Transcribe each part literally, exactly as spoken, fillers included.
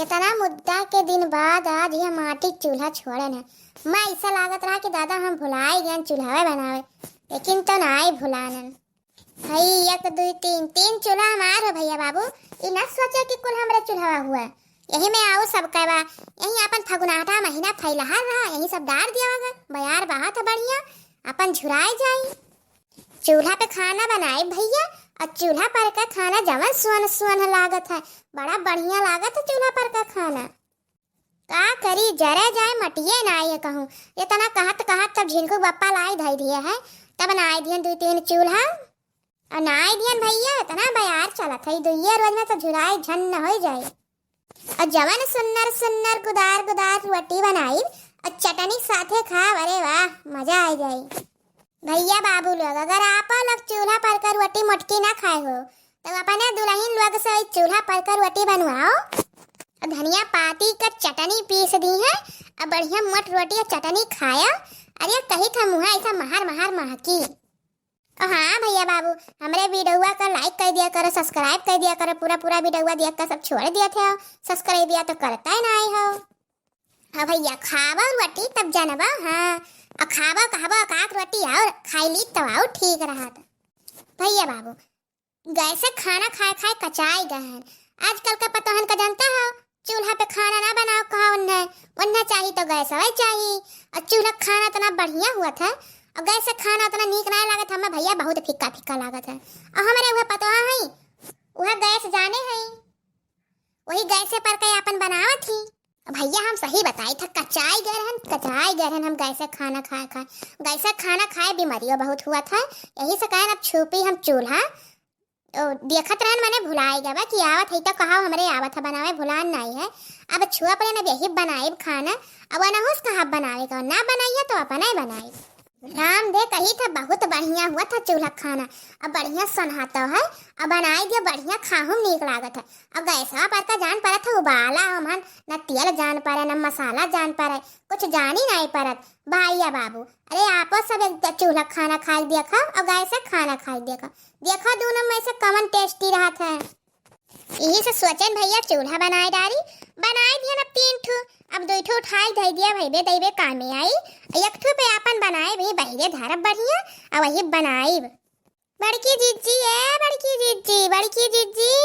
इतना मुद्दा के दिन बाद आज यह माटी के चूल्हा छोड़न है। मैं ऐसा लागत रहा कि दादा हम भुलाए गए चूल्हा बनावे, लेकिन तो नाई भुलानन। भाई, एक, दुई, तीन, तीन चूल्हा हमार हो भैया बाबू। ई न सोचे कि कुल हमरे चूल्हा हुआ। यही में आओ सब कहवा, यही अपन फगुनाटा महीना फैलहा रहा, यही सब डार दिया होगा, बयार बात है बढ़िया, अपन झुराए जाई। चूल्हा पे खाना बनाई भैया, और चूल्हा पर का खाना जवन सुअन सुअन लागत है, बड़ा बढ़िया लागत है चूल्हा पर का खाना। का करी, जरे जाए मटिए नाई है कहूँ। इतना कहत कहत तब झिनकू बप्पा लाई धई दिए है, तब नाई दिहन दुई तीन चूल्हा। और नाई दिहन भैया, इतना बयार चलत है, दुइये रोज में तो झुराए झन न हो जाए। और जवन सुन्नर सुन्नर गुदार गुदार रोटी बनाई और चटनी साथे खा, अरे वाह, मजा आ जाए। भैया बाबू लोग, अगर आप लोग चूल्हा पर का रोटी मोटकी ना खाए हो, तो अपने दुल्हन लोग से ई चूल्हा पर का रोटी बनवाओ। और धनिया पाती का चटनी पीस दी है, और बढ़िया मोट रोटी और चटनी खाया। अरे कही था मुँह ऐसा महार महार महकी। और हाँ भैया बाबू, हमरे वीडियोवा का like कर दिया करो, subscribe कर दिया करो, पूरा पूरा वीडियोवा देख कर सब छोड़ दिया थे, subscribe या तो करता ही नहीं हो। हाँ भैया, खावा रोटी तब जानबा, हाँ, और खावा कहबा काक रोटी और खाई ली तो और ठीक रहत। भैया बाबू, गैसे खाना खाए खाए कचाई गए हैं। आजकल का पतोहन का जानता हो, चूल्हा पे खाना ना बनाओ कहा उन्हें, उन्हें चाहिए तो गैस वही चाहिए। और चूल्हा का खाना इतना बढ़िया हुआ था, और गैस से खाना इतना नीक ना लागत, हमें भैया बहुत फीका फीका लागत है। और हमारे वह पतोहा है, वह गैस जाने है, वही गैसे पर के अपन बनावत ही। भैया हम सही बताई था, कचाई गए रहन, कचाई गए रहन हम गैसे खाना खाए खाए, गैसे खाना खाए बीमारियों बहुत हुआ था। यही से कहन अब छुपी हम चूल्हा, ओ, देखत रहन, मने भुलाई गवा कि आवत है तो कहा हमरे आवत है बनावे, भुलान नहीं है। अब छुआ पड़े अब यही बनाइब खाना, अब अनहुस कहा बनावे का, ना बनाइए तो अपने बनाइब। राम दे कही था बहुत बढ़िया हुआ था चूल्हा खाना, अब बढ़िया सन्हाता है, अब बनाई दिया बढ़िया खाहू में नीक लागत है। अब गैसवा पर का जान परत है उबाला, हमन न तेल जान पड़े, न मसाला जान पड़े, कुछ जानी नहीं परत। भैया बाबू, अरे आपो सब एक चूल्हा खाना खाई देखा और गैस से खाना खाई देखा, देखा दोनों में से कवन tasty रहत है। यही से सोचन भैया चूल्हा बनाए डारी, बनाए दिया ना तीन ठो, अब दो ठो उठाई धई दिया भैबे दैबे कामे आई, एक ठो पे आपन बनाए भी बहिरे धरब बढ़िया, अब वही बनाइब। बड़की जिज्जी, ए बड़की जिज्जी, बड़की जिज्जी।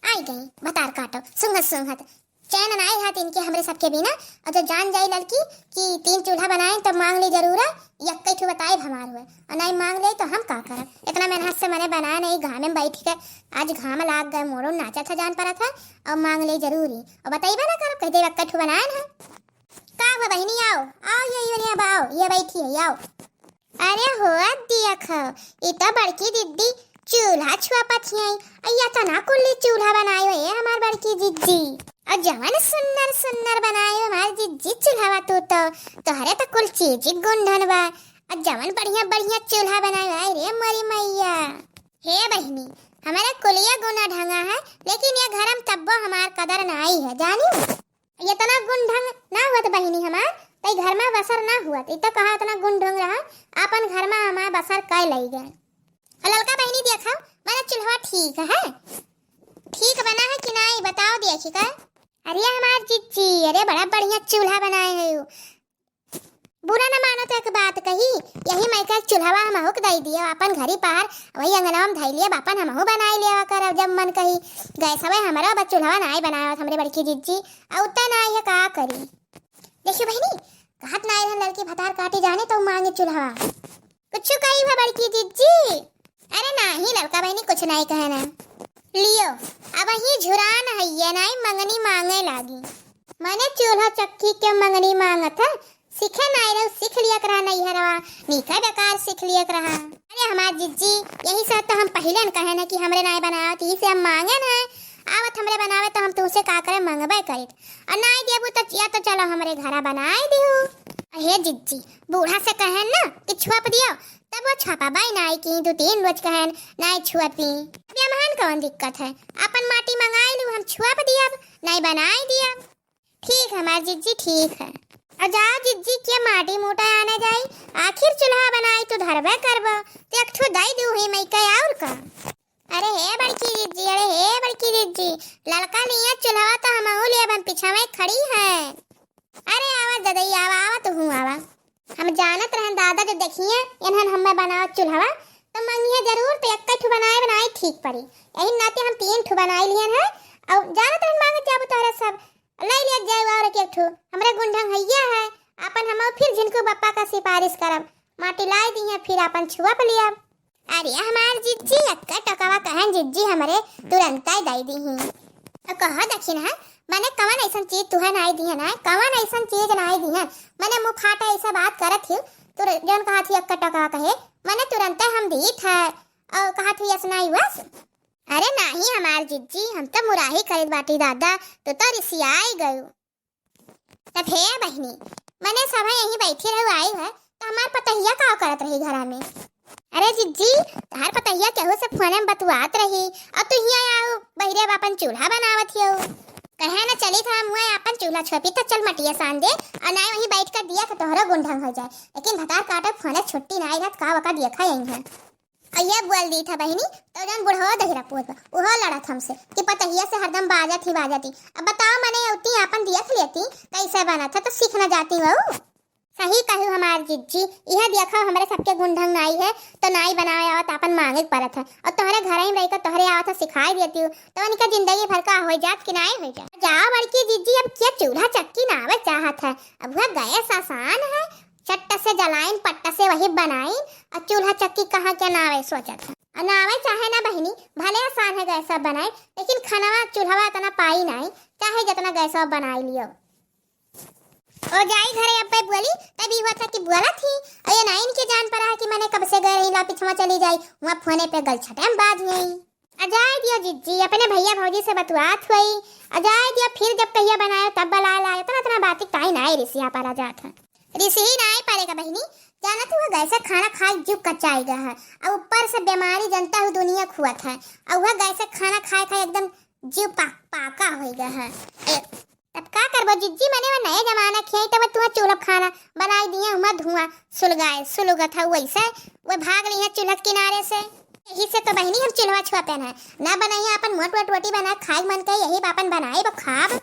आई गई भतार काटो, सुंघत सुंघत। चैन नाई हाथ इनके हमरे सबके बिना। और जब जान जाई लड़की कि तीन चूल्हा बनाए तब मांग ली जरूर है, यक्के ठो बताए हमार हुए। और नहीं मांग ले तो हम का करब? इतना मेहनत से मने बनाए नहीं, घामे में बैठ के आज घाम लाग गए, मोरो नाचा था जान पड़ा था। और मांग ले जरूरी, और बताइबा ना करब, कह दे यक्के ठो बनाए ना। का हुआ बहिनी, आओ, आओ, ये, ये, ये, आओ, ये बैठी है, आओ। अरे हो दियख, ई तो बड़की दीदी चूल्हा छुआपत हियाई। अइया तना कुल्ली चूल्हा बनायो ए हमार बड़की जिज्जी। और जवन सुन्नर सुन्नर बनायो हमार जिज्जी चूल्हा तू तो, तोहरे तो कुल चीज गुंढन बा। और जवन बढ़िया बढ़िया चूल्हा बनायो, आय रे मोरी मैया। हे बहिनी, हमारे कुलिया गुना ढंगा है, लेकिन ये घर में तब्बो हमार कदर नाई है, जानी? इतना गुण ढंग ना हुअत बहिनी हमार, तई घर में बसर ना हुअत। इ तो कहा इतना गुण ढंग रहा, आपन घर में हमार बसर कई लई गए। और ललका बहिनी देखा, मेरा चूल्हा ठीक है, ठीक बना है कि नहीं, बताओ देखी का। अरे हमार जिज्जी, अरे बड़ा बढ़िया चूल्हा बनाए है यू। बुरा न मानो तो एक बात कही, यही मैं के चूल्हवा हमहू के दई दियो, अपन घरी पहार वही अंगनवा में धई लियो, बापन हमहू बनाई लेवा करब जब मन कही। गैसवे हमरो बस चूल्हवा नाई बनावत हमरे बड़की जिज्जी, आ उत्ते नाई है का करी। देखियो बहिनी, कहत नाई रहन लड़की भतार काटी जाने तो मांगे चूल्हवा। कुछ कही भा बड़की जिज्जी? अरे नाही ललका बहिनी, कुछ नाही कहे ना। लियो, अब ही झुरान है ये नाही मंगनी मांगे लागी। मने चूल्हा चक्की के मंगनी मांगत है, सीखे नाही रहो, सीख लिया करा नहीं हरवा, नीका बेकार सीख लिया करा। अरे हमार जिज्जी, यही से तो हम पहिले न कहे ना कि हमरे नाही बनावत, यही से हम मांगे ना। आवत हमरे बनावे तो हम तुमसे का करे, मंगबे करित। और नाही देबू तो या तो चलो हमरे घरा बनाए दियो। हे जिज्जी, बूढ़ा से कहे ना कि छुप दियो, तब वो छपा बाई नाई की दो तीन रोज कहन नाई छुअपी। अब यमहन कौन दिक्कत है, अपन माटी मंगाई लू, हम छुअप दियब, नाई बनाई दियब। ठीक है हमार जिज्जी, ठीक है। और जाओ जिज्जी के माटी मोटा आने जाई, आखिर चूल्हा बनाई तो धरबे करबो, तो एक ठो दई दू ही मई के और का। अरे हे बड़की जिज्जी, अरे हे बड़की जिज्जी, ललका लिया चूल्हा तो हमहू लिए पिछावे खड़ी है। अरे आवा ददई, आवा, आवा, तू हूँ आवा। हम जानत रहन दादा जो देखिए, इन्हन हमें बनावत चूल्हवा, तो मंगिया जरूर, तो एक्का ठू बनाए बनाए ठीक पड़ी। यही नाते हम तीन ठू बनाए लिहन है, और जानत रहन मांगत जाबू तोहरा सब, ले लिया जाए और एक ठू। हमरे गुंढंग हैया है, आपन हम फिर झिनकू बप्पा का सिफारिश करब, माटी लाई दी है, फिर आपन छुआ पे लिया। अरे हमार जिज्जी, एक्का टोकवा कहन जिज्जी हमरे तुरंता दई दीही। तो कह दखिन है, मने कवन ऐसन चीज तुहे नाई दिहन है, कवन ऐसन चीज नाई दिहन, मने मुँह फाटे ऐसा बात करत ही, तू जौन कहत ही एक्का टोकवा कहे, मने तुरंते हम दीत है, और कहत ही ऐसा नाई बस। अरे नाही हमार जिज्जी, हम तो मुराही करित बाटी दादा, तू तो रिसियाई गयू। तब हे बहिनी, मने सभे यहीं बैठी रहू आई है, तो हमार पतहिया का करत रही घरा में? अरे जिज्जी, तहार पतहिया केहू से फोने में बतुआत रही, और तू हियाँ आऊ बहिरे बापन चूल्हा बनावत हियो। कहे न चली था मुँह आपन चूल्हा छोपी, तो चल मटिया सान दे, और ना वहीं बैठ कर दिया कि तोहरो गुंढंग हो जाए। लेकिन भतार काटे फोने छुट्टी ना आई रहत, का वका देखा यहीं है। अइया बोल दी था बहिनी, तो जौन बुढ़वा दहिरा पूत बा, उहो लड़त हमसे कि पतहिया से हरदम बाजत ही बाजत ही। अब बताओ, मने अउती आपन देख लेती, कैसे बनत है, तो सीख न जाती वहू। सही कहू हमार जिज्जी, इहे देखो हमरे सबके गुण ढंग नाई है, तो नाई बनावे आवत आपन मांगे के परत है, और तोहरे घर में रह के तोहरे आवत है सिखाई देती हूँ, तो उनका जिंदगी भर का हो जात कि नाई हो जात। जाओ बड़की जिज्जी, अब क्या चूल्हा चक्की नावे चाहत है, अब वह गैस आसान है, चट्ट से जलाइन, पट्ट से वही बनाइन, और चूल्हा चक्की कहाँ के नावे सोचत है। और नावे चाहे ना बहिनी, भले आसान है गैस बनाए, लेकिन खानवा चूल्हवा इतना पाई नाई, चाहे जितना गैस बनाई लियो। ओ जाई घरे अब्बे बोली, तभी हुआ था कि बोला थी, और ये नाइन के जान पड़ा है कि मने कब से गए रही, ला पिछवा चली जाई, वहाँ फोने पे गलछटे में बाज गई। अजाय दियो जिज्जी, अपने भैया भौजी से बतुआत हुई। अजाय दियो, फिर जब कहिया बनायो तब बला लायो, इतना इतना बात काई नाई रिसिया पारा जात है। रिसही नाई पारे का बहिनी, जानत हुआ गैस खाना खाए जीव कचाई गया है, अब ऊपर से बीमारी जनता हूँ दुनिया खुआत है, और वह गैस खाना खाए खाए एकदम जीव पा, पाका हो गया है। ए, तब का करबो जिज्जी, मने वो नए जमाना खियाई, तब तुहा चूल्हा खाना बनाई दिए, हुआ धुआं सुलगाए, सुलगत है वैसे, वो भाग रही है चूल्हा के किनारे से। यही से तो बहिनी हम चूल्हा छुआ पेन है, ना बनाई अपन मोट मोट रोटी बना खाए मन के, यही बापन बनाई वो खाब।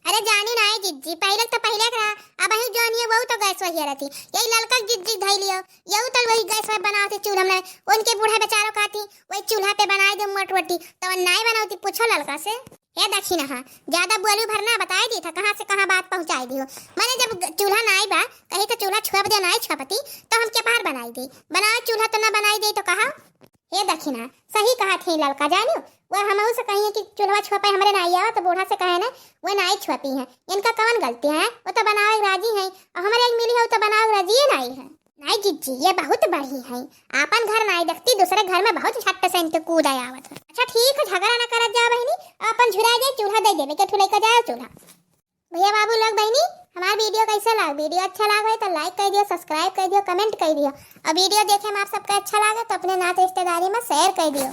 अरे जानी ना है जिज्जी, पहले तो पहले के रहा, अब ही जौन है वो तो गैस वही रहती, यही ललका जिज्जी धई लियो, यहू तो वही गैस में बनावती चूल्हा में, उनके बूढ़ा बेचारो खाती वही चूल्हा पे बनाई दे मोट रोटी, तो नाई बनावती, पूछो ललका से। हे दखिनहा, ज्यादा बोलू भर ना, बताई दी था कहाँ से कहाँ बात पहुँचाई दियो। मने जब ग-, चूल्हा नाई बा, कही तो चूल्हा छुआ बजे नाई छुआ पती, तो हम के बाहर बनाई दे, बनाओ चूल्हा तो ना बनाई दे तो कहा। हे दखिनहा, सही कहा थी ललका जानू, वह हमहू से कही कि चूल्हा छुआ पे हमरे नाई आवा, तो बूढ़ा से कहे ना, वह नाई छुआ पी है, इनका कवन गलती है, वो तो बनावे राजी है, और हमारे एक मिली है, वो तो बनावे राजी नाई है। नाई जिज्जी, ये बहुत बड़ी है, आपन घर नाई देखती, दूसरे घर में बहुत झट से इनके कूद आवत है। अच्छा ठीक है, झगड़ा ना करत जा बहिनी, अपन झुरा जाए, चूल्हा दे देवे के ठुले का जाए चूल्हा। भैया बाबू लोग बहिनी, हमार वीडियो कैसे लाग? वीडियो अच्छा लाग है तो लाइक कर दियो, सब्सक्राइब कर दियो, कमेंट कर दियो, और वीडियो देखे में आप सबका अच्छा लागे तो अपने नात रिश्तेदारी में शेयर कर दियो।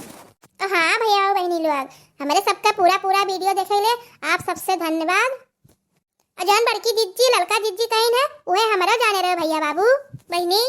तो हाँ भैया और बहिनी लोग, हमारे सबका पूरा पूरा वीडियो देखे ले आप सबसे धन्यवाद। और जौन बड़की जिज्जी, ललका जिज्जी कहिन है, उहे हमरो जाने रहे भैया बाबू, बहिनी।